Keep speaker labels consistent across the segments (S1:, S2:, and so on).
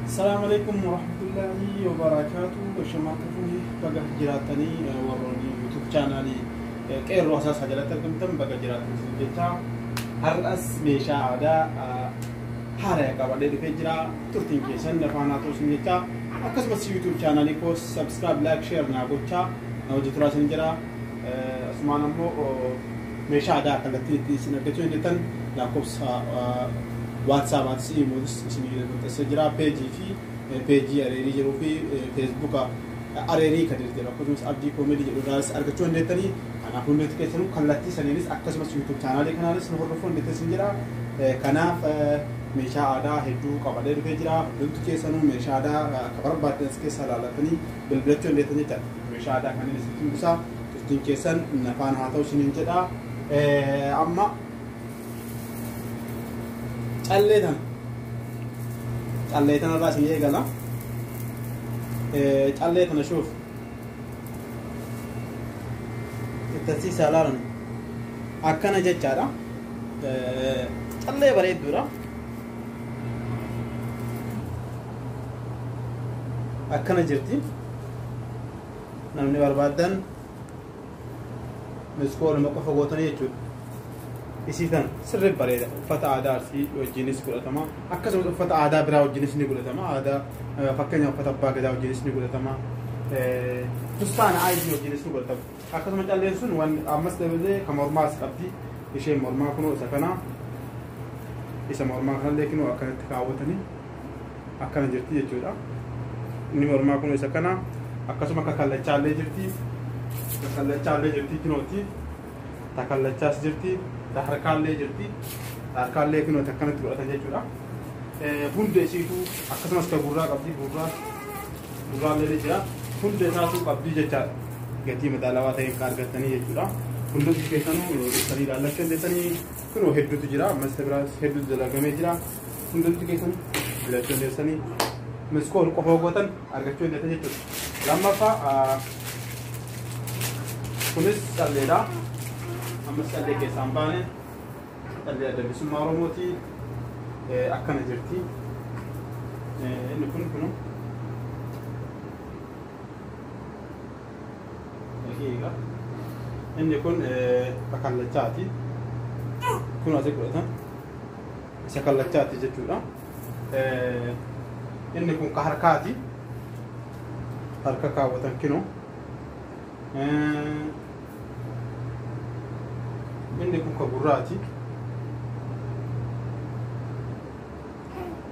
S1: Assalamu alaikum warahmatullahi wabarakatuh. Bashamaa baga jiraatanii warroonni YouTube chaanaalii qeerroo Hasaasaa jalatti argamtan baga jiraatanii jecha har'as meeshaa aadaa haaraa qabadhee dhufee jira. Turtiin keessan afaan haa ta'u jecha akkasumas YouTube chaanaalii koo subscribe, like, share naa gochaa na hojii turaa isin jira. Asumaan ammoo meeshaa aadaa kallattii itti isin argachuu dandeettan lakkoofsa WhatsAppaatis imootis isin maxxansee jira. Peejii fi peejii areerii jedhuu fi feesbuuka areerii kadir jedhu akkasumas abdii koomedii jedhu irraas argachuu dandeettanii. Kanaaf hundi keessanuu kallattii saniinis akkasumas YouTube chaanaalii kanaanis nu hordofuu dandeettan isin jira. Kanaaf meeshaa aadaa hedduu qabadee dhufee jira. Hundumti keessanuu meeshaa aadaa akka barbaaddan as keessaa ilaallatanii bilbilachuu dandeettan jechaadha. Meeshaa aadaa kanneen isinitti mul'isa. Turtiin keessan nafaan haa ta'u isiniin jedha. Amma callee tana callee tanarraa isin eegala. Callee tana shuuf ittasiisaa ilaalan akkana jechaadha. Callee bareedduudha. Akkana jirti. Namni barbaaddan miskooluma qofa gootanii jechuudha. Isii tan sirrii bareeda. Uffata aadaa Arsii wajjinis godhatama. Akkasumas uffata aadaa biraa wajjinis ni godhatama. Aadaa fakkeenya uffata abbaa gadaa wajjinis ni godhatama. Fustaana aayidii wajjinis ni godhatama. Akkasuma calleen sun waan ammas dabalee kan mormaas qabdi. Isheen mormaa kunoo isa kana. Isa mormaa kanallee kunoo akkanatti kaawwatanii akkana jirti jechuudha. Inni mormaa kunoo isa kana. Akkasuma kakallachaallee jirti. Kakallachaallee jirti kunooti. Takallachaas jirti. Harkaallee jirti. Harkaallee kunooti akkanatti godhatan jechuudha. Hunda isiitu akkasumas kan gurraa qabdi. Gurraallee ni jira. Hunda isaatu qabdi jechaadha. Gatii madaalawaa ta'een kan argattanii jechuudha. Hundumti keessanuu dhuftanii ilaallachuu dandeessanii kunoo hedduutu jira. Ammas biraas hedduutu dalagamee jira. Hundumti keessanuu filachuu dandeessanii miskool qofa gootan argachuu dandeessan jechuudha. Lammaffaa kunis calleedha. Ammas callee keessaa hin baane callee adda bilisummaa Oromooti. Akkana jirti. Inni kun kunoo daqiiqa. Inni kun kallachaati. Kun asii godhatan isa kallachaati jechuudha. Inni kun ka harkaati. Harka kaawwatan kinoo. Inni kun ka gurraati.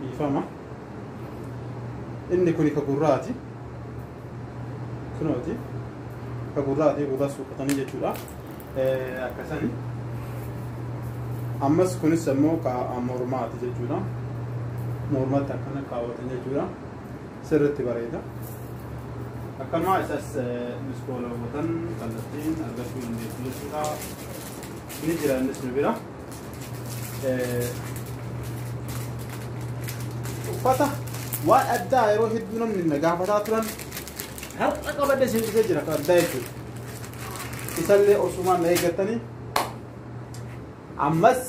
S1: Dhiifama. Inni kun ka gurraati. Kunooti. Ka gurraati gurra suuqatanii jechuudha. Akkasani. Ammas kunis immoo ka mormaati jechuudha. Mormatti akkana kaawwatan jechuudha. Sirriitti bareeda. Akkanuma isas miskoola gootan kallattiin argachuu dandeessu jechuudha. Ni jira innis nu bira. Uffata waan addaa yeroo hedduu namni na gaafataa turan har'a qabadhee isin dhufee jira kan addaa jechuudha. Isallee osumaan na eeggattanii ammas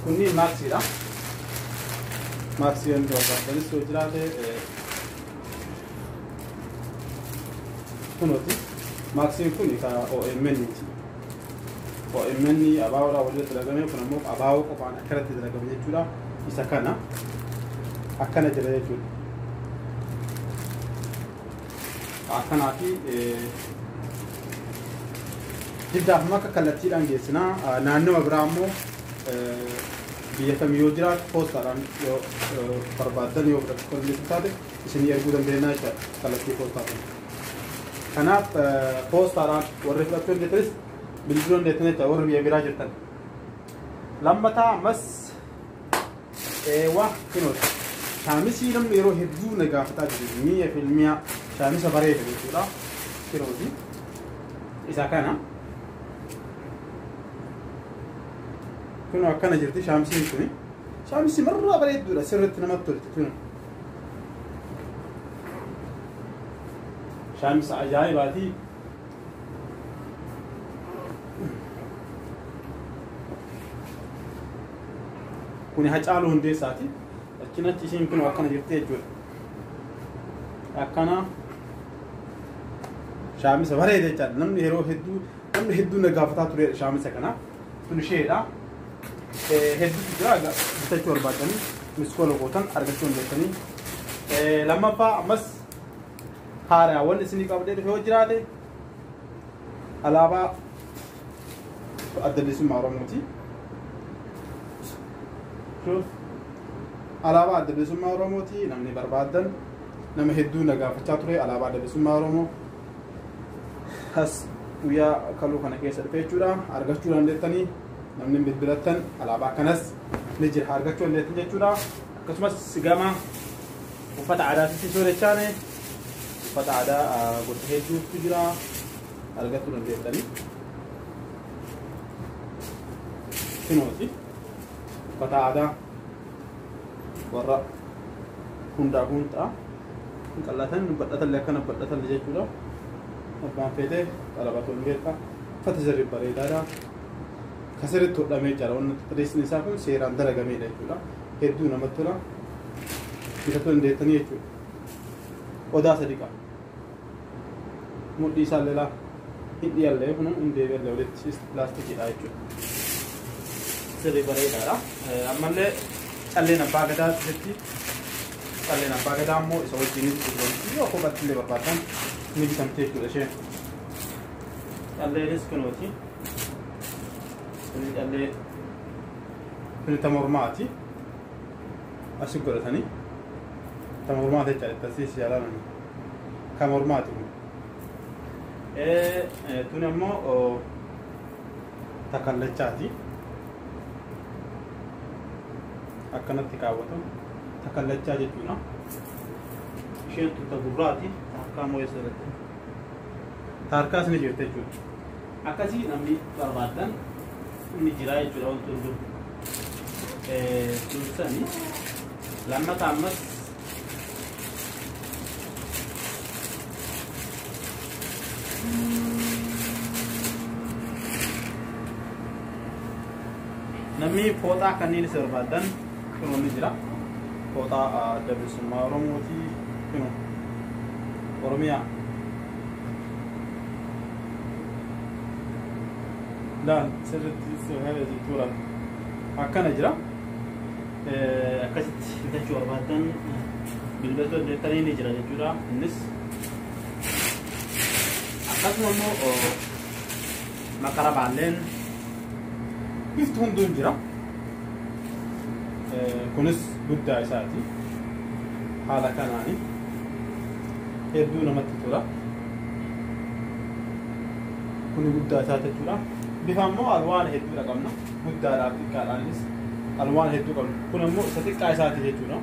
S1: kunniin maaksiidha. Maaksii wanti barbaadanis yoo jiraate kunooti. Maaksiin kun ka OMN ti. OMN abaawoodhaan walitti dalagame kun ammoo abaawoo qofaan akkanatti dalagame jechuudha. Isa kana akkana jira jechuudha. Akkanaa fi diddaaf maka kallattiidhaan geessinaa. Naannawa biraa ammoo biyya kam yoo jiraatu poostaadhaan yoo barbaaddan yoo fudhachuu dandeessu taate isinii erguu dandeenya jechuudha kallattii poostaatiin. Kanaaf poostaadhaan warri fudhachuu dandeessanis bilbiluu dandeessan jechuudha warri biyya biraa jirtan. Lammataa ammas eewwa kunooti. Shaamisii namni yeroo hedduu na gaafataa jiru mi'a filmiyaa shaamisa bareeda jechuudha. Kunooti. Isa kana. Kunoo akkana jirti shaamisiin kuni. Shaamisii marraa bareedduudha sirriitti namatti tolti kunoo. Shaamisa ajaa'ibaati. Kuni Hacaaluu Hundeessaati. Achinatti isheen kun akkana jirti jechuudha. Akkana shaamisa bareeda jechaadha. Namni yeroo hedduu namni hedduu na gaafataa ture shaamisa kana. Tun isheedha. Hedduutu jira bitachuu barbaadanii miskoola gootan argachuu dandeessanii. Lammaffaa ammas haaraa wanni isinii qabdee dhufe yoo jiraate alaabaa Adda Bilisummaa Oromooti. Alaabaa Adda Bilisummaa Oromooti namni barbaadan nama hedduu na gaafachaa ture alaabaa Adda Bilisummaa Oromoo. As guyyaa kaluu kana keessa dhufe jechuudha. Argachuu dandeettanii namni bilbilattan alaabaa kanas ni jira argachuu dandeettan jechuudha. Akkasumas gama uffata aadaatti soorechaane uffata aadaa gosa hedduutu jira argachuu dandeettanii. Kunooti uffata aadaa warra hundaa kun ta'a. Qal'atan bal'atallee akkana bal'atallee jechuudha. Abbaan feetee qalabatu hin beeka. Uffata sirrii bareedaadha. Ka sirriitti hodhamee jira. Wanti xiriisni isaa kun seeraan dalagameedha jechuudha. Hedduu namatti tola. Bitachuu dandeettanii jechuudha. Odaa sadi qaba. Mudhii isaa lelaa hin dhiyaallee kun hin deebi'allee walitti pilaastikiidha jechuudha. Sirrii bareedaadha. Ammallee calleen abbaa gadaa sirriitti calleen abbaa gadaa immoo isa wajjinis gurguramti yoo kophaatti illee barbaadan ni bitamte jechuudha isheen. Calleenis kunooti. Kuni callee kuni ta mormaati. Asi godhatanii ta mormaati jechaadha. Asiis yaalamani. Ka mormaati kun. Tuni ammoo ta kallachaati. Akkanatti kaawwatu ta kallachaa jechuudha. Isheen tun ta gurraati. Ta harkaa immoo eessa irratti? Ta harkaas ni jirti jechuudha. Akkasii namni barbaadan ni jira jechuudha wanti hunduu. Tunsani lammata ammas namni fooxaa kanneen isa barbaadan kunoo ni jira. Fooxaa Adda Bilisummaa Oromooti. Kunoo Oromiyaa. Laal sirriitti tuura akkana jira. Akkasitti bitachuu barbaadan bilbilatu dandeettanii ni jira jechuudha. Innis akkasuma immoo makara baalleen bifti hunduu hin jira. Kunis guddaa isaati. Haala kanaani hedduu namatti tola. Kuni guddaa isaati jechuudha. Bifa immoo alwaan hedduudha qabna. Guddaadhaaf xiqqaadhaanis alwaan hedduu qabna. Kun immoo isa xiqqaa isaati jechuudha.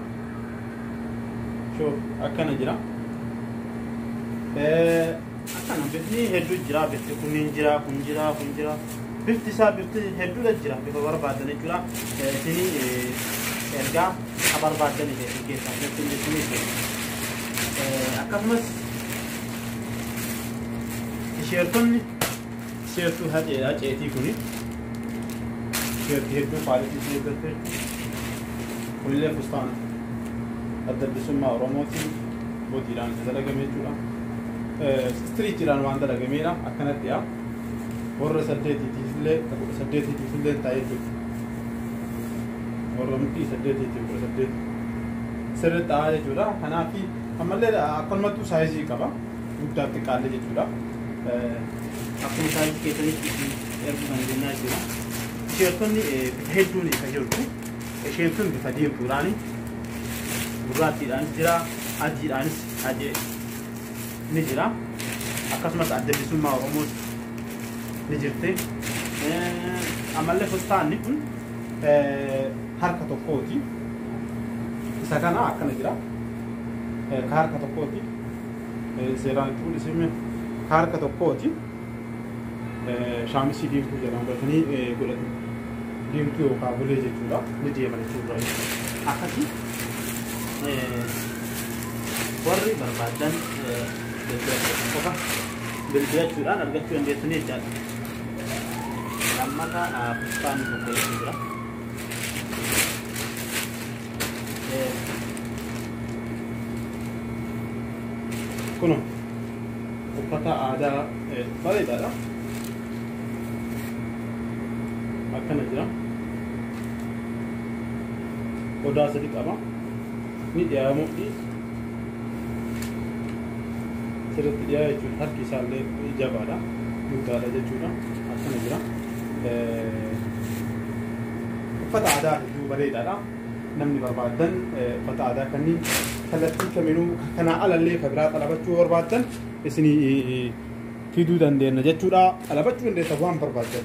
S1: Shoo akkana jira. Akkana bifni hedduu jira. Bifti kunniin jira, kun jira, kun jira. Bifti isaa bifti hedduudha jira. Bifa barbaadan jechuudha. Isinii ergaa ka barbaadan keessaa bifti jechuudha. Akkasumas tisheertonni tisheertuu haceedha. Ceetii kuni tisheertii hedduu kwaalitii ishee eeggatte. Kunillee fustaana Adda Bilisummaa Oromootiin bodiidhaan isa dalagame jechuudha. Istiriichiidhaan waan dalagameedha. Akkanatti yaa warra saddeetiitiif illee kudha saddeetiitiif illee ta'a jechuudha. Warra mudhii saddeetiitiif 18 sirriitti ta'a jechuudha. Kanaaf ammallee akkanumattuu saayizii qaba. Guddaa xiqqaallee jechuudha. Akkuma saayizii keessanitti isin erguu dandeenya jechuudha. Tisheertonni bifa hedduun kan jirtu. Isheen tun bifa diimtuudhaani gurraattiidhaanis jira, adiidhaanis adii ni jira. Akkasumas Adda Bilisummaa Oromoos ni jirti. Ammallee fustaanni kun harka tokkooti. Isa kana akkana jira. Ka harka tokkooti. Seeraan itti mul'isime ka harka tokkooti. Shaamisii diimtuu jedhamu godhatanii godhatu. Diimtuu yookaan bulee jechuudha. Ni deeman jechuudha. Akkasii warri barbaadan bilbila qofa bilbilachuudhaan argachuu dandeessanii jechaadha. Lammata fustaan tokko jira. Kun uffata aadaa bareedaadha. Akkana jira. Odaa sadi qaba. Ni dhiyaa mudhii. Sirriitti dhiyaa jechuudha. Harki isaallee jabaadha. Guddaadha jechuudha. Akkana jira. Uffata aadaa hedduu bareedaadha. Namni barbaadan uffata aadaa kanneen kallattii kaminuu kanaa alallee kan biraa xalabachuu barbaaddan isinii fiduu dandeenya jechuudha. Xalabachuu dandeessa waan barbaaddan.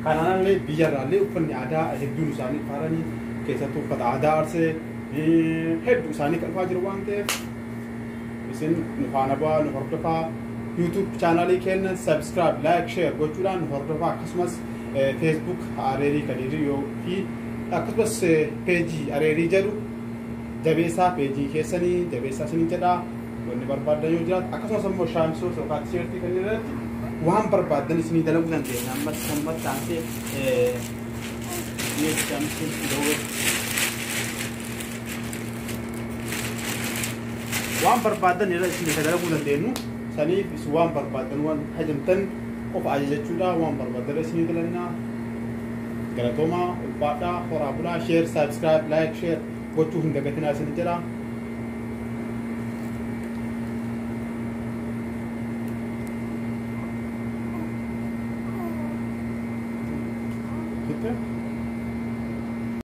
S1: Kanaan alallee biyyarraallee uffanni aadaa hedduun isaanii faaranii keessattuu uffata aadaa Arsee hedduu isaanii kan dhufaa jiru waan ta'eef isin nu faana bu'aa, nu hordofaa. YouTube chaanaalii keenya subscribe, like, share gochuudhaan nu hordofaa. Akkasumas Facebook Areerii Kadiirii yoo fi akkasumas peejii Areerii jedhu jabeessaa, peejii keessanii jabeessaa isinii jedhaa. Wanni barbaaddan yoo jiraatu, akkasumas immoo shaamsoo yookaan tisheertii kan irratti waan barbaaddan isinii dalaguu dandeenya. Ammas kanumatti aansee shaamsoo dawwee waan barbaaddan irra isinii dalaguu dandeenyu. Saniif isin waan barbaaddan, waan hajamtan qofa ajajachuudha. Waan barbaaddan irra isinii dalannaa. Galatoomaa, ulfaadhaa, horaa bulaa. Share, subscribe, like, share gochuu hin dagatinaa isin jedha. Bitte?